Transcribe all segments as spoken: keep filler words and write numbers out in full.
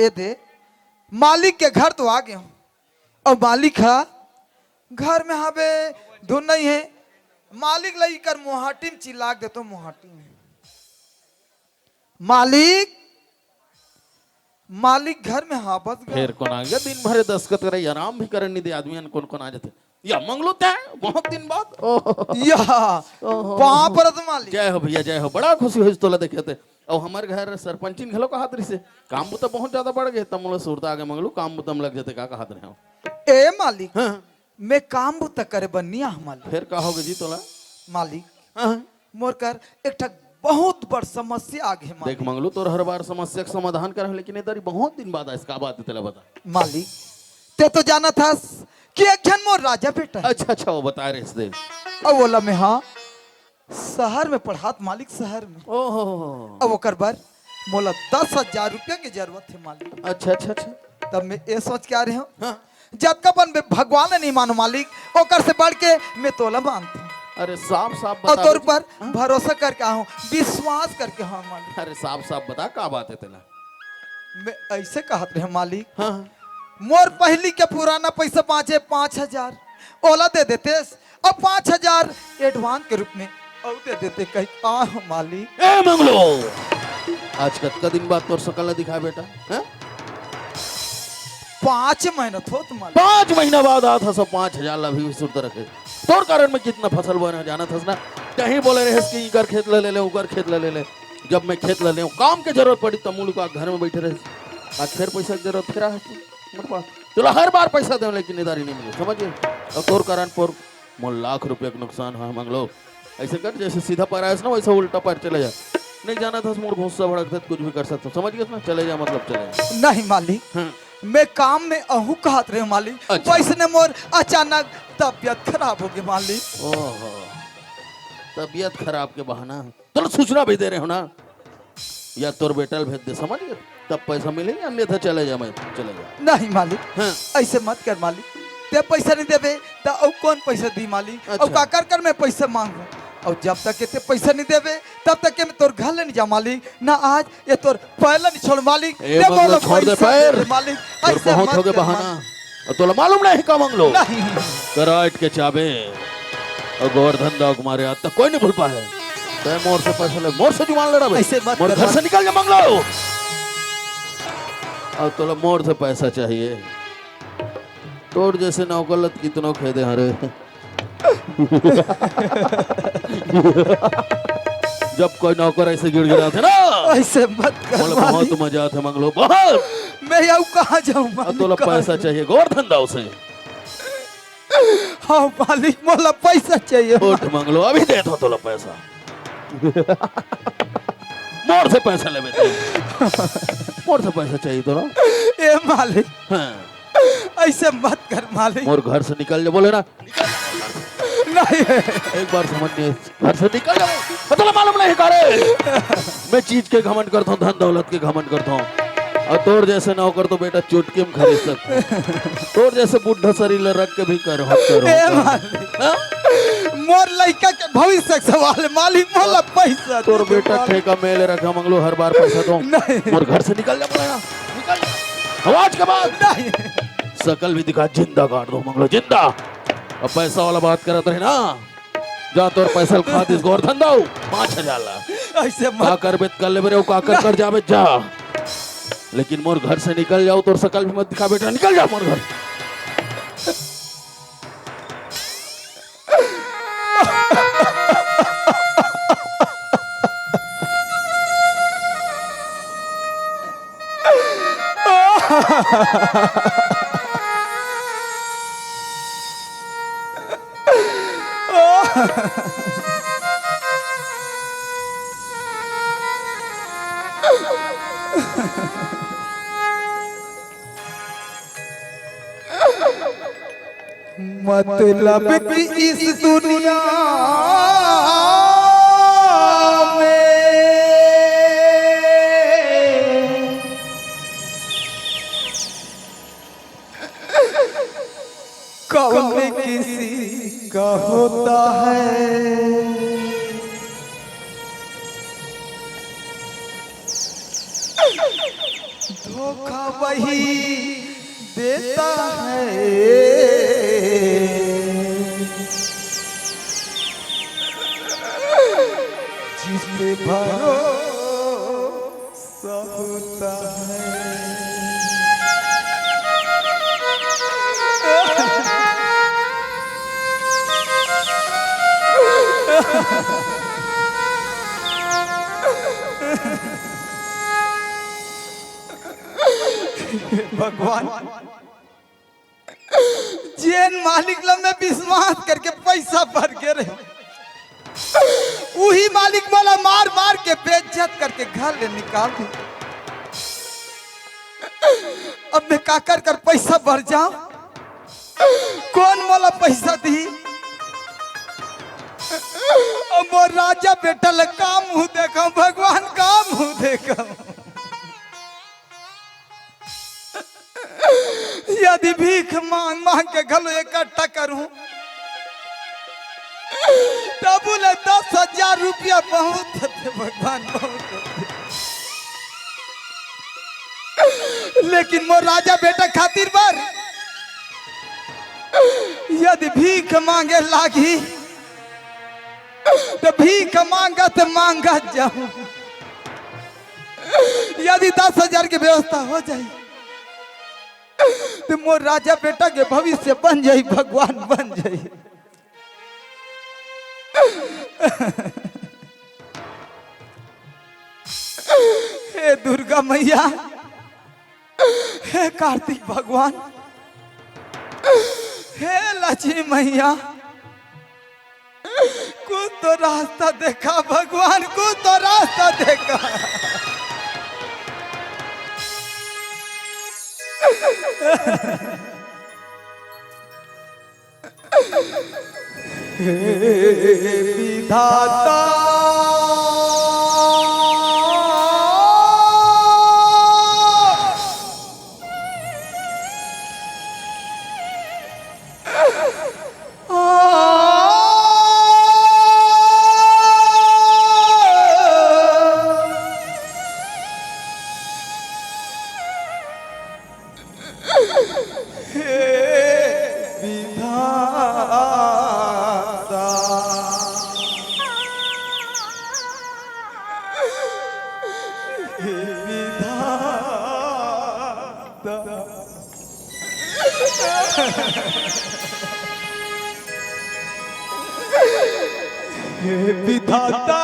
ए दे, मालिक के घर तो आ गे हंव, अउ मालिक ह घर में हाबे, धुन नइ हे। मालिक ल इकर मुहाटी म चिल्ला के देथंव, मुहाटी में। मालिक, मालिक घर में हाबे गा। फेर कोन आ गे? दिन भर दस्खत करई, आराम भी करन नइ दे आदमी मन, कोन कोन आ जाथे। या मंगलू तैं, बहुत दिन बाद। ओहो। या, ओहो। पाँव परत मालिक। जय हो भैया, जय हो। बड़ा खुशी होइस तोला देखे ते। अउ हमर घर सरपंचिन घलो कहत रहिसे, काम बुता बहुत ज्यादा बढ़ गे, त मोला सुरता आगे मंगलू, काम बुता म लग जाते, का कहत रहे हो? ए मालिक, हाँ। मैं काम बुता करे बर नइ आहंव मालिक। फेर का होगे जी तोला? मालिक, हाँ। मोर कर एक ठक बहुत बड़ समस्या आ गे हे मालिक। देख मंगलू, तोर हर बार समस्या के समाधान करहूं, लेकिन ए दरी बहुत दिन बाद आइस, का बात हे तेला बता। मालिक, तैं तो जानत हस कि एक झन मोर राजा बेटा हे। अच्छा, अच्छा, वो बताय रहिस दे। अउ ओला मैं हा शहर में पढ़ात मालिक, शहर में। ओहो। अउ ओकर बर मोला दस हजार रुपया के जरूरत हे मालिक। अच्छा, अच्छा, अच्छा। तब मैं ए सोच के आ रहे हंव, हाँ। जतका पन मैं भगवान ल नइ मानंव मालिक, ओकर से बढ़ के मैं तोला मानथंव। अरे साफ साफ अउ बता तोर दे जी। ऊपर हाँ? भरोसा करके आहंव, विश्वास करके आहंव मालिक। अरे साफ साफ बता, का बात हे तेला? मैं अइसे कहत रहेंव मालिक, हाँ, हाँ। मोर पहिली के पुराना पइसा बांचे पाँच हजार, ओला दे देतेस, अउ पाँच हजार advance के रूप में अउ दे देते कहिके आहंव मालिक। ए मंगलू, आज कतका दिन बाद तोर सकल ल दिखाय बेटा, हैं? पाँच महीना होत मालिक। पाँच महीना बाद आत हस, पाँच हजार ला अभी भी सुरता रखे। तोर कारण मैं कितना फसल बोय हंव जानत हस ना? कहीं बोले रहेस कि इकर खेत ला ले ले, उकर खेत ला ले ले। जब मैं खेत ला लेंव, काम के जरूरत पड़ी, त मुलुका घर में बइठे रहेस। आज फेर पइसा के जरूरत फेर आय हे मोर पास। तोला हर बार पइसा देंव, लेकिन ए दरी नइ मिले, समझ गे? अउ तोर कारण पर मोर लाख रुपया के नुकसान होय मंगलू। अइसे कर, जइसे सीधा पैर आयस ना, वइसे उल्टा पैर चले जा। नइ जानत हस, मोर गुस्सा भड़कथे, कुछ भी कर सकथंव, समझ गेस ना? चले जा, मतलब चले जा। नहीं मालिक, हाँ। मैं काम में आहूं कहत रहेंव मालिक, अच्छा। वइसने मोर अचानक तबियत खराब होगे मालिक। ओहो, तबियत खराब के बहाना तोला सूचना भी दे रहेंव ना, या तोर बेटा ल भेज दे, समझ गे? तब पइसा मिलही, अन्यथा चले जा, मैं चले जा। नहीं मालिक, हाँ। अइसे मत कर मालिक, तैं पइसा नइ देबे त अउ कोन पइसा दिही मालिक? अच्छा। अउ काकर कर मैं पइसा मांगहूं? अउ जब तक के तैं पइसा नइ देबे तब तक के मैं तोर घर ले नइ जांव मालिक, ना आज ए तोर पैर ल नइ छोंड़ंव मालिक, ए तैं मंगलू, मोला छोड़ दे पइसा पैर। दे दे मालिक, तोर अइसे बहुत मत होगे कर बहाना। मालिक। अउ तोला मालूम नहीं का मंगलू? नहीं। कराट के चाबे अउ गोवर्धन दाऊ के मारे आज तक कोई नइ भूल पाए। तैं मोर से पइसा ले, मोर से जुबान लड़ाबे। अइसे मत मोर कर घर से मालिक। निकल जा मंगलू। अउ तोला मोर से पइसा चाहिए। तोर जइसे नौकर ल त कितनो खेदे हंव रे। जब कोई नौकर अइसे गिड़गिड़ाथे ना, अइसे मत कर मोला बहुत मालिक। मजा आथे मंगलू, बहुत। मैं अउ कहां जांव अउ मालिक, तोला कहां पइसा जांव? चाहिए गोवर्धन दाऊ से। हाँ मालिक, मोला पइसा चाहिए। उठ मंगलू, अभी देथंव तोला पइसा। मोर से पइसा लेबे तैं। मोर से पइसा चाहिए तोला। ए मालिक, हाँ। अइसे मत कर मालिक। मोर घर से निकल जा, बोले ना। नहीं। एक बार समझ नहीं, घर से निकल जा। तोला मालूम नहीं का रे? मैं चीज के घमंड करथंव, धन दौलत के घमंड करथंव। अउ तोर जइसे नौकर तो बेटा चुटकी में खरीद सकथंव। तोर जइसे बुढ़ा शरीर ल रख के भी कर, हट कर, ए हट कर। मालिक। हाँ? मोर लइका के भविष्य के सवाल हे मालिक, मोला पइसा तोर दे दे बेटा मालिक। ठेका में ले रखे मंगलू, हर बार पइसा दो। नहीं। मोर घर से निकल जा, बोला ना। निकल जा। आज के बाद नहीं। सकल भी दिखा, जिंदा गाड़ दूं मंगलू, जिंदा। अब पइसा वाला बात करत रहे ना, जा तोर पइसा ल खा दिस गोवर्धन दाऊ, पाँच हजार ला। अइसे मत। का करबे त कर लेबे रे, अउ का कर, कर जाबे जा। लेकिन मोर घर से निकल जा, तोर सकल भी मत दिखा बेटा, निकल जा मोर घर। मतलब कि इस दुनिया में कौन किसी का होता है। धोखा वही देता है जिस पे भरोसा होता है। भगवान, जेन मालिक ला मैं विश्वास करके पैसा भर के रहे, उही मालिक मोला मार मार के बेइज्जत करके घर ले निकाल दे। अब मैं काकर कर पैसा भर जाऊं? कौन मोला पैसा दी? अब मोर राजा बेटा ला का मुंह देखा भगवान, का मुंह देखा? यदि भीख मांग मांग के घलो इकट्ठा करूं, तबो ले दस हजार रुपया बहुत होथे भगवान, बहुत होथे। लेकिन मोर राजा बेटा खातिर बर यदि भीख मांगे लागी, त भीख मांगत मांगत जाऊं। यदि दस हजार के व्यवस्था हो जाई, त मोर राजा बेटा के भविष्य बन जाई, भगवान बन जाई। हे दुर्गा मैया, हे कार्तिक भगवान, हे लक्ष्मी मैया, कुछ तो रास्ता देखा भगवान, कुछ तो रास्ता देखा। हे विधाता। हे विधाता, हे विधाता। हे विधाता।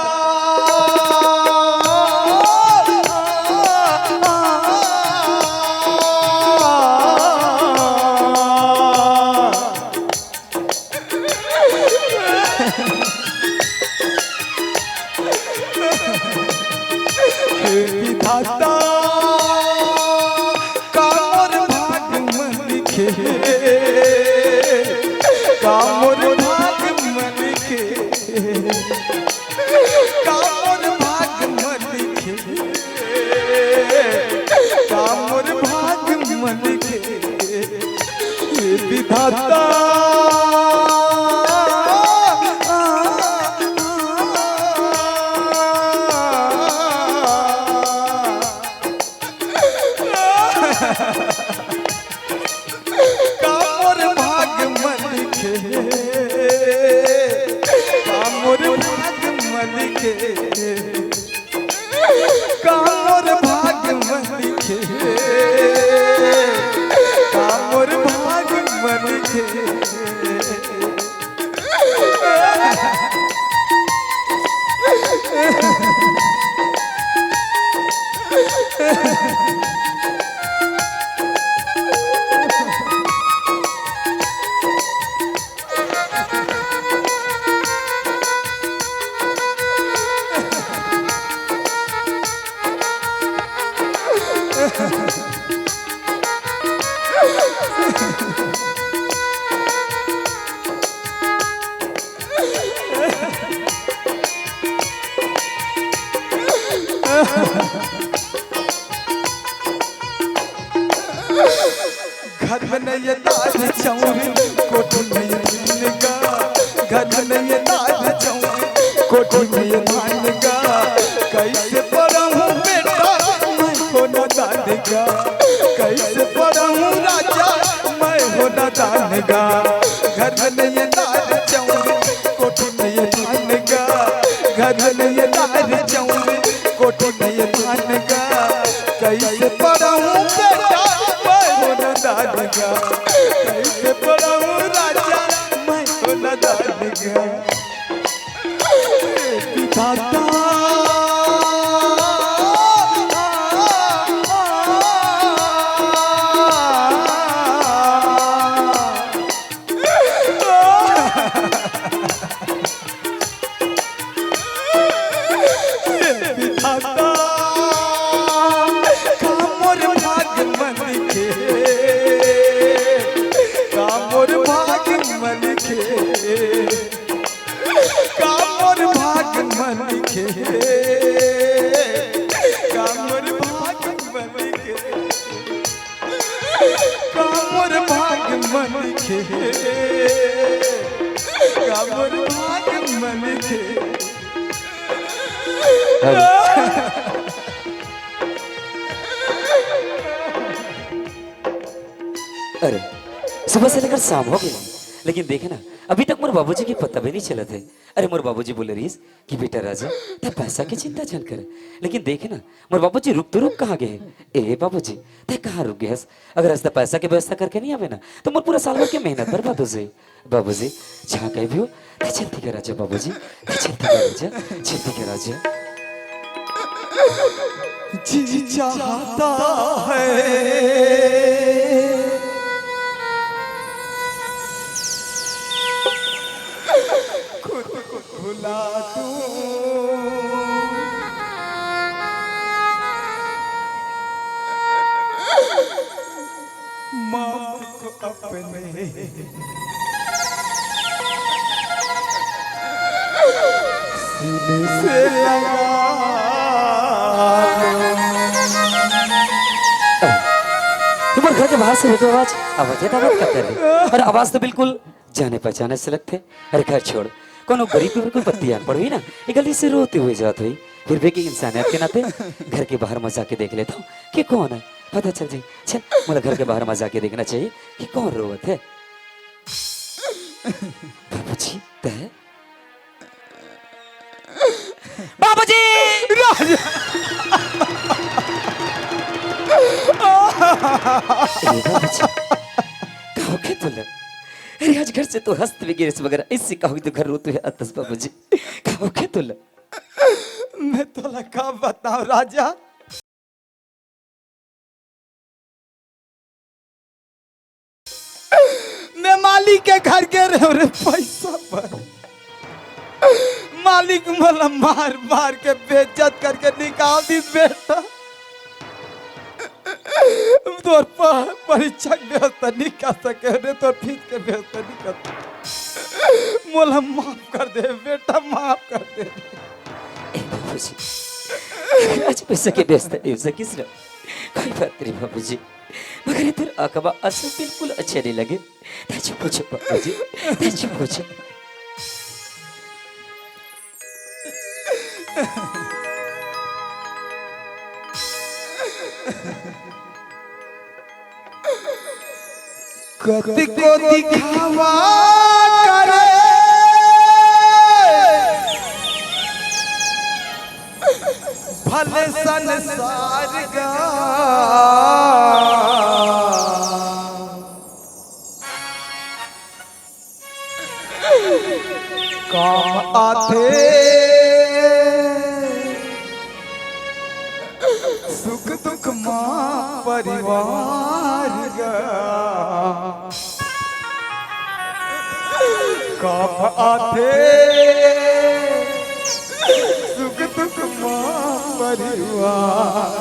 हे विधाता, का मोर भाग म लिखे, का मोर भाग म लिखे, का मोर भाग म लिखे, का मोर भाग म लिखे। हे विधाता। का मोर भाग म लिखे, का मोर भाग म लिखे। का मोर भाग म लिखे, का मोर भाग म लिखे। घर में नइया दाल चाउर, कोठी में नइया धान गा। घर में नइया दाल चाउर, कोठी में नइया धान गा। कैसे पढ़ाऊं बेटा मैं कोना दान गा। कैसे पढ़ूं राजा मैं हो नादान गा, घर में नहीं दार चौर, कोठी में ये धान गा, घर में नहीं दार चौर, कोठी में ये धान गा। कैसे पढ़ूं बेटा मैं हो नादान गा, कैसे पढ़ूं राजा मैं हो नादान गा। विधाता। विधाता, का मोर भाग मन के, का मोर भाग मन के। का मोर भाग मन के, का मोर भाग मन के, का मोर भाग मन के, का मोर भाग मन के। अरे, सुबह से लेकर शाम हो गई, लेकिन देखे ना, अभी तक मोर बाबूजी के पता भी नहीं चलत हे। अरे, मोर बाबूजी बोले रहिस कि बेटा राजा, तैं पैसा के चिंता झन कर। लेकिन देखे ना, मोर बाबूजी रुक तो रुक कहाँ गए हे? ए बाबूजी, तैं कहाँ रुक गए हस? अगर आज तैं पैसा के व्यवस्था करके नहीं आवे ना, तो मोर पूरा साल भर के मेहनत बर्बाद हो जाए। बाबूजी, जहाँ कहीं भी हो, तैं जल्दी कर राजा बाबूजी, तैं जल्दी कर राजा, जल्दी कर राजा। जी चाहता है खुद को भुला दूं, मौत को अपने सीने से लगा लो। तुम्हारे घर के बाहर से भी तो आवाज, आवाज, ये तो आवाज क्या कर रही? और आवाज तो बिल्कुल जाने पहचाने से लगथे। अरे खैर छोड़, कोनो गरीब के ऊपर कोई पत्ती आन पड़ही ना, ये गली से रोते हुए जात होही। फिर भी एक इंसानियत के नाते घर के बाहर मैं जाके देख लेता हूँ कि कौन है, पता चल जाए। चल, मोला घर के बाहर मैं जाके देखना चाहिए कि कौन रोवत है। बाबूजी, तैं? बाबूजी! राजा! ए बाबूजी, का होगे तोला? अरे आज घर से तो हंसत हुए गिरिस मगर ऐसे का होगे तो घर रोते हुए आतस बाबूजी। का होगे तोला? मैं तोला का बताऊं राजा? मैं मालिक के घर गे रहेंव रे पैसा बर। मालिक मोला मार मार के बेइज्जत करके निकाल दिस बेटा। तोर प-, परीक्षा के व्यवस्था नहीं कर सके रे, तोर फीस के व्यवस्था नहीं कर सके। मोला माफ कर दे बेटा, माफ कर दे। ए बाबूजी, आज पैसा के व्यवस्था नहीं हो सकिस रे। कोई बात नहीं बाबूजी, मगर ये तोर आंख म आंसू बिल्कुल अच्छे नहीं लगे। तैं चुप हो जा बाबूजी, तैं चुप हो जा। कतिको दिखावा करे भले संसार गा। काम आथे सुख दुख मा परिवार गा। काम आथे सुख दुख मा परिवार।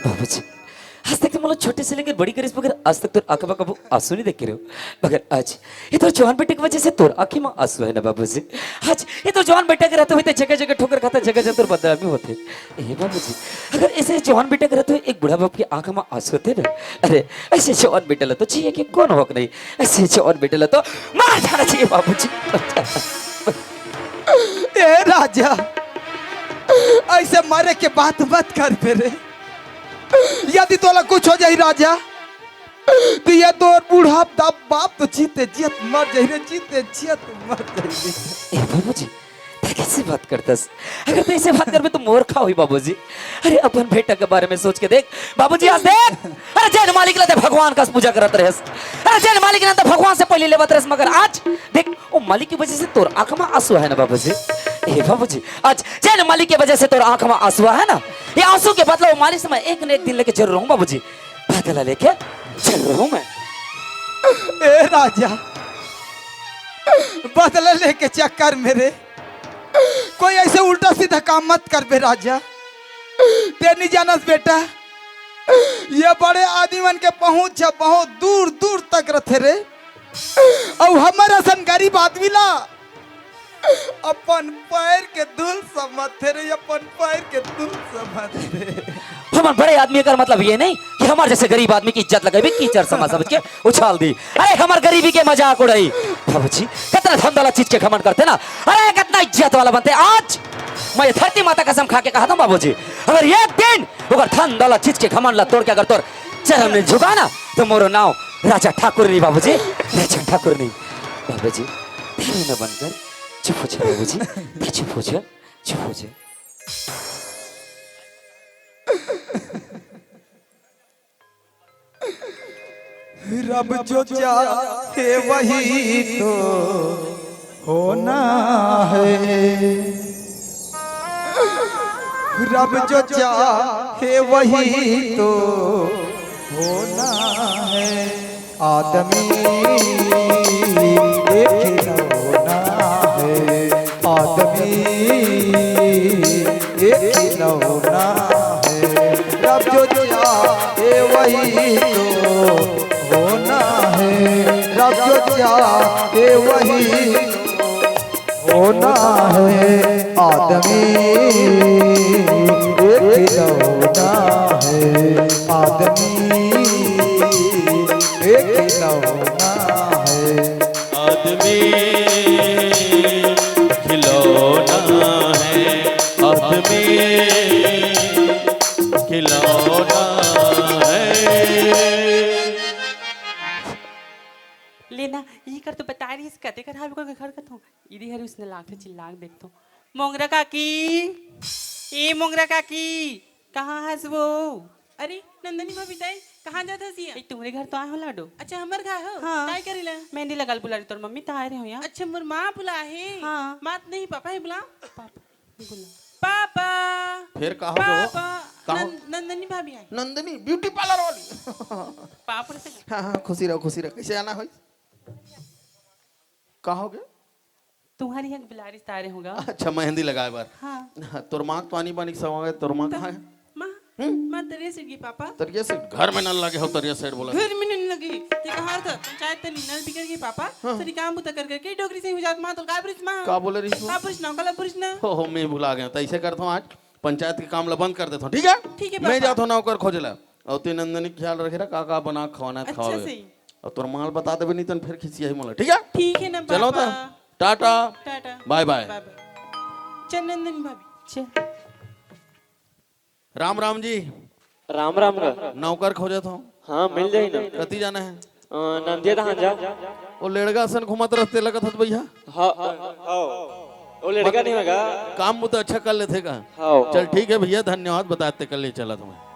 बाबूजी, आज तक तो मोला छोटे से लेकर बड़ी करिस, मगर आज तक तोर आंख म कभू आंसू नहीं देखे रहेंव। मगर आज ये तोर जवान बेटा के वजह से तोर आंखी म आंसू हे ना बाबूजी। आज ये तोर जवान बेटा के रहते हुए जगह जगह ठोकर खाता, जगह जगह तोर बदनामी होथे। ए बाबूजी, अगर ऐसे जवान बेटा के रहते हुए एक बूढ़ा बाप के आंख म आंसू होथे ना, अरे ऐसे जवान बेटा ला तो जिए के कोनो हक नहीं, ऐसे जवान बेटा ला तो मार डालना चाहिए बाबूजी। ए राजा, ऐसे मरे के बात मत कर बे रे। यदि तोला कुछ हो जाही राजा, त ये तोर बूढ़ा दा-, बाप तो जीते जियत मर जाही रे, जीते जियत मर जाही रे। ए बाबूजी, तैं कइसे बात करथस? अगर तैं अइसे बात करबे त मोर का होही बाबूजी? अरे अपन बेटा के बारे में सोच के देख बाबूजी, आज देख, अरे जेन मालिक ला तैं भगवान कस पूजा करत रहेस, अरे जेन मालिक ला तैं भगवान से पहली लेवत रहेस, मगर आज देख ओ मालिक के वजह से तोर आँख म आँसू हे ना बाबूजी। ए बाबूजी, आज जेन मालिक के वजह से तोर आँख म आँसू हे ना, ये आँसू के बदला ओ मालिक से मैं एक न एक दिन लेके जरूर रहूँ बाबूजी। बदला लेके जरूर रहूँ मैं। ए राजा, बदला लेके चक्कर में रे कोई ऐसे उल्टा सीधा काम मत करबे राजा। तैं नइ जानस बेटा, ये बड़े आदमी मन के पहुँच ह बहुत दूर दूर तक रथे रे। अउ हमर असन गरीब आदमी ला अपन पैर के धूल समझथे रे, अपन पैर के धूल समझथे। हमन बड़े आदमी, एकर मतलब ये नहीं कि हमर जैसे गरीब आदमी के इज्जत लगाबे, कीचड़ समझ समझ के उछाल दी। अरे हमर गरीबी के मजाक उड़ाही। बाबूजी, कतना धन दौलत चीज के घमंड करथे ना, अरे कतना इज्जत वाला बनथे। आज मैं धरती माता कसम खा के कहत हूँ बाबूजी, अगर एक दिन ओकर धन दौलत चीज के घमंड ला तोड़ के अगर तोर चरण में झुका ना, त मोरो नाव राजा ठाकुर नहीं बाबूजी, राजा ठाकुर नहीं। बाबूजी, तैं रोना बंद कर, चुप हो जा बाबूजी, तैं चुप हो जा, चुप हो जा। रब जो चाहे वही तो होना है, रब जो चाहे वही तो होना है। आदमी एक खिलौना है, आदमी एक खिलौना है। रब जो चाहे वही तो होना है, रब जो चाहे वही होना है। आदमी एक खिलौना है, आदमी एक खिलौना है। आदमी खिलौना है, आदमी खिलौना है। लेना, ई कर तो बता रही, कते कर हाल को घर का तो। इदी हर उसने लाग से चिल्ला के देख तो। मोंगरा काकी, ए मोंगरा काकी, कहाँ हस वो? अरे नंदनी भाभी दाई, कहाँ जात हस या? ए, तुम्हरे घर तो आए हो लाडो। अच्छा, हमर घर हो? हाँ। काय करेला? मेहंदी लगाल बुला रही तोर मम्मी, त आए रहे हो यहाँ। अच्छा, मोर माँ बुला हे। हाँ। माँ त नहीं, पापा हे बुला। पापा, बुला। पापा। फिर का हो गया वो? पापा। का हो? नंद-, नंदनी भाभी आई। नंदनी, ब्यूटी पार्लर वाली। पापा से हाँ, हाँ, खुशी रहो, खुशी रहो। कैसे आना होई? का हो गया? तुम्हारी एक बिलारी तारे होगा। अच्छा, मेहंदी लगाए बर। हाँ। हाँ, तोर माँ तो आनी बानी सवा गए, तोर माँ कहाँ है? माँ, हम्म? माँ तरिया से गी पापा। तरिया से घर में नल लगे हो, तरिया सेठ बोला। घर में नल लगे। ते कहा था, पंचायत तनी नल बिगड़ गई पापा। हाँ। सरी काम बुता कर करके डोकरी से ही हो जात माँ, तो का पुरुष माँ? का बोले रही तू? का पुरुष ना, काला पुरुष ना। हो, हो, मैं भुला गया। तो ऐसे करता हूँ, आज पंचायत के काम ला बंद कर देता हूँ, ठीक है? ठीक है, मैं पापा। जाता हूँ नौकर खोजे ला। और ते नंदनी के ख्याल रखे रहा, का का बना खवाना अच्छा खावे। सही। और तोर माल बता देबे, नहीं तन फिर खिसिया ही मोला, ठीक है? ठीक है ना चलो पापा। ता, टाटा। टाटा। बाय बाय। बाय बाय। चल नंदनी भाभी, चल। राम राम जी। राम राम का। नौकर खोजत हो? हाँ, मिल जाही ना। कति जाना है? अ, नंदिया तहाँ जा। वो लेड़गा असन घूमत रहते लगत हत भैया। हाँ, हाँ। वो लेड़गा नहीं होगा। काम वो तो अच्छा कर लेते का। हाँ। चल ठीक है भैया, धन्यवाद, बताते कर ले चला तुम्हें।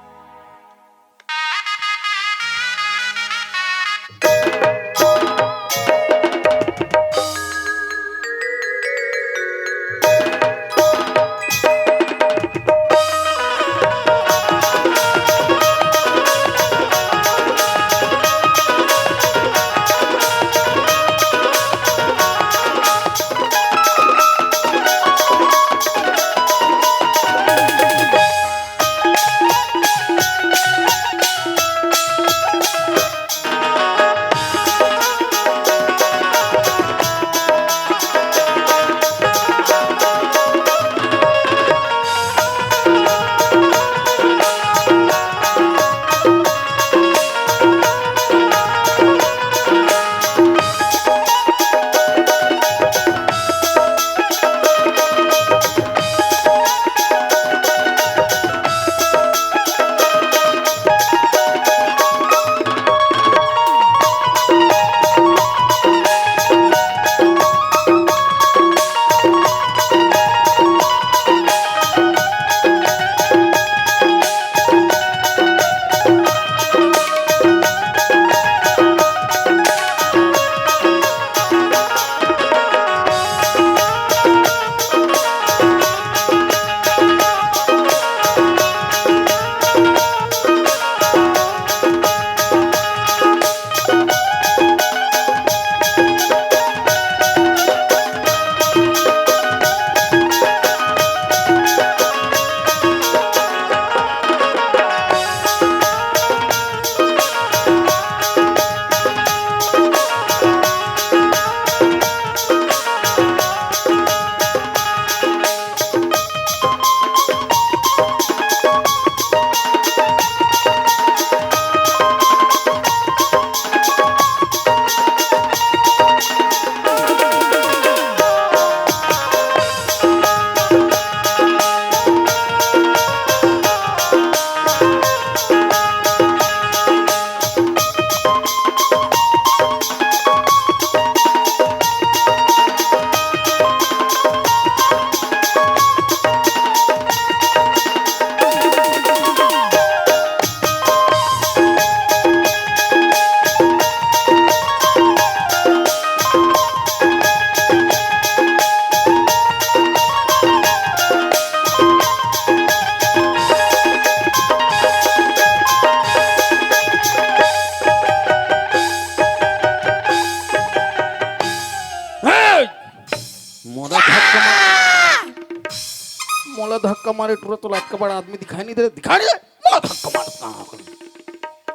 धक्का मारे टुरा, तोला अतका बड़ा आदमी दिखाई नहीं दे, दिखा नहीं दे, मोला धक्का मार।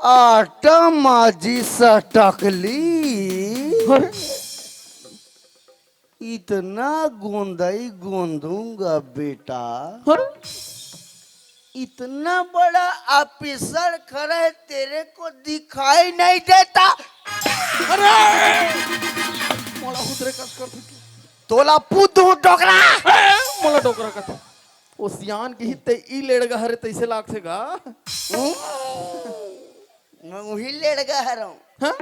आटा माजी सटकली। अरे, इतना गोंदई गोंदूंगा बेटा। अरे, इतना बड़ा ऑफिसर खड़ा है, तेरे को दिखाई नहीं देता? अरे, मोला हुदरे कस कर दे। तोला पूत दूं डोकरा। ए, मोला डोकरा कथे। ओ सियान की हित ई लेड़गा हरे तैसे लागथे गा। हम्म, मैं वही लेड़गा हरौं। हाँ?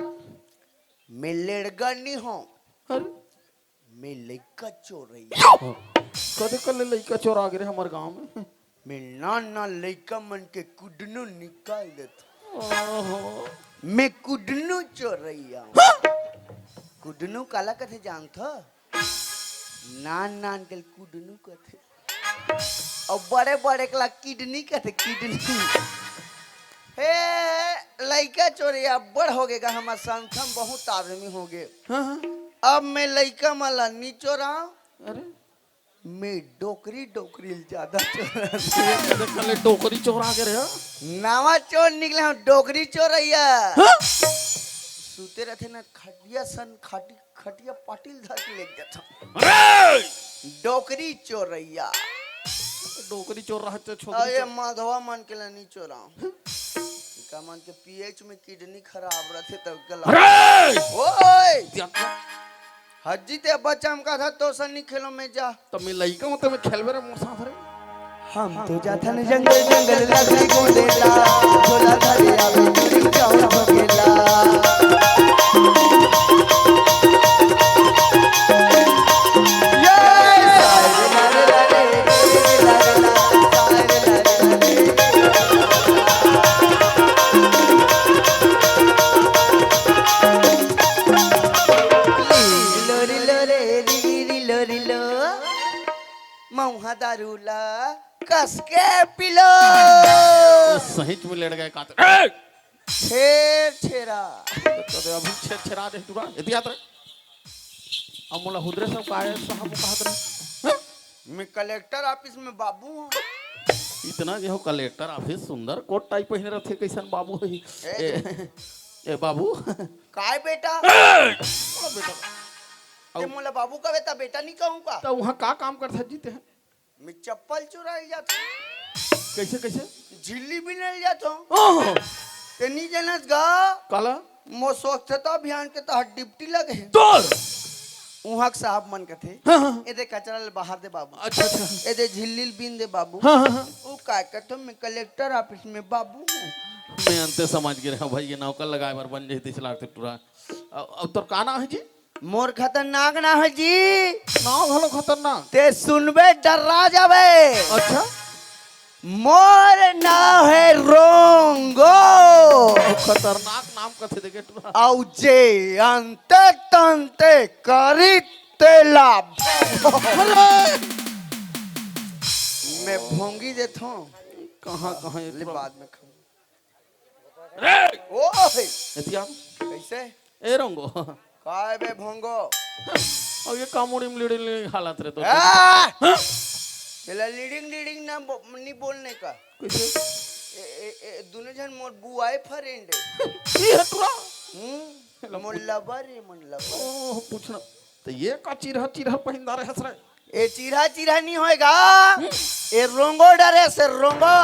मैं लेड़गा नहीं हूँ। अरे? मैं लइका चोरैया। कदे कर ले लइका चोरा गे रे हमर गांव में। मैं नान नान लइका मन के कुडनू निकाल देत। ओहो। मैं कुडनू चोरैया हूँ। हाँ? कुडनू काला कथे जानथो? नान नान के कुडनू कथे। अउ बड़े बड़े के ला किडनी कथे, किडनी। हे, लइका चोरैया अब्बड़ हो गे गा, हमर संगठन बहुत आदमी हो गे। हाँ, हाँ। अब मैं लइका मन ला नी चोराव। अरे। मैं डोकरी, डोकरी ल ज्यादा चोरा। देख ले, डोकरी चोरा गे रे, हाँ? नवा चोर निकले हम, डोकरी चोरैया। हाँ? सुते रथे ना खटिया सन, खाटी खटिया पाटिल धर के लेग जाथन। अरे! डोकरी चोरैया। डोकरी चोर रहत तो छोकरी अरे चोर। माधवा मन के ला नी चोराव। इका मन के पीएच में किडनी खराब रथे तब के ला। अरे! ओए! क्या, क्या? हज्जी ते बच्चा हम कहा था तो सर नहीं खेलो मैं जा। तब मैं लइका हूँ, तब मैं खेलबे रे मोर साथ रे। हम तो जाथन जंगल जंगल लकड़ी गोंदेला, झोला धरे आवे चूड़ी चाउर भोगेला। ये सारे लारे लारे, रे रे लारे ला, सारे लारे लारे। रिलो रिलो रे, री री रिलो रिलो। मउहा दारू ला कसके पिलो। सहिच में लेड़ गए कातर। ए! छेर छेरा। तो दे अभी छेर छेरा दे टुरा। एती आत रे। अब मोला हुदरे सब काहे साहब कहत रे? हाँ? मैं कलेक्टर ऑफिस में बाबू हूँ। इतना जे हो कलेक्टर ऑफिस सुंदर कोट टाई पहिने रथे, कैसन बाबू है? ए, ए, ए बाबू। काय बेटा? ए! ओ बेटा। ते मोला बाबू कहे त बेटा नहीं कहूँ का? त वहाँ का काम करथस जी ते? मैं चप्पल चुराइल जात हूँ। कैसे, कैसे? झिल्ली बिनल जात हूँ। ओहो। ते नहीं जानस गा? काला? मोर स्वच्छता अभियान के तहत ड्यूटी लगे हे। तोर? उहाँ के साहब मन कथे, हाँ, हाँ। ए दे कचरा ले बाहर दे बाबू। अच्छा, अच्छा। ए दे झिल्ली ल बीन दे बाबू। हाँ, हाँ, हाँ। वो का कहते, मैं कलेक्टर ऑफिस में बाबू हूँ। मैं अंते समझ गे रहेंव भाई, ये नौकर लगाए बर बन जही तइसे लागथे टुरा। अब, अब तोर का नाम है जी? मोर खतरनाक नाम है जी। नाम घलो खतरनाक। ते सुनबे डर्रा जाबे। अच्छा। मोर नाम है रोंगो। खतरनाक नाम कथे देखे टुरा। अउ जे अंते तंते करी तेला। अरे! मैं भोंगी देथों। कहाँ, कहाँ ये ले टुरा? बाद में खाऊं। अरे! ओए! एतिया? कैसे? ए रोंगो। काय बे भोंगो? अब ये का मुड़ी में लीडिंग लीडिंग हालत रे तो। आ! हाँ? एला लीडिंग लीडिंग ना बो-, नहीं बोलने का। कैसे? ए, ए, ए, दोनों जन मोर बुआई फ्रेंड है। ये हटुरा। हम्म, एला मोर पूछ। लबर है, मोर लबर। ओह, पूछना। तो ये का चिरहा चिरहा पहिंदा रहे हस रे? ए चिरहा चिरहा नहीं होएगा। हम्म। ए रोंगो डरे से रोंगो।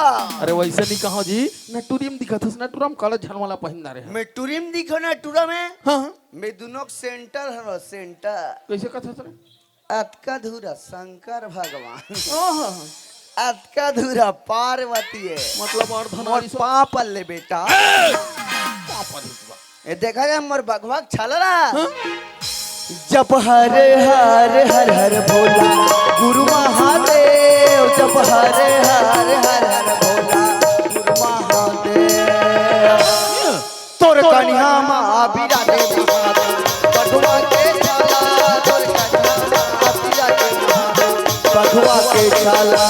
अरे वैसे नहीं कहो जी, नटुरी में दिखत हस, नटुरा में काला झनवाला पहिंदा रहे। मैं टुरी में दिखो नटुरा में। हाँ, हाँ। मैं दोनों सेंटर हरो, सेंटर। कैसे कथस रे? अतका धुरा शंकर भगवान। ओहो। अतका धुरा पार्वती है। मतलब और मोर धनारी सो- पाँव पल्ले बेटा। ए! पाँव पल्ले बा। ए देखा जा मोर बघवा के छाला ना। हाँ? जप हरे हर हर हर भोला गुरु महादेव, जप हरे हर हर हर भोला गुरु महादेव। तोर कनिहा मा बिराजे महादेव, बघवा के छाला, तोर कनिहा मा बिराजे महादेव, बघवा के छाला।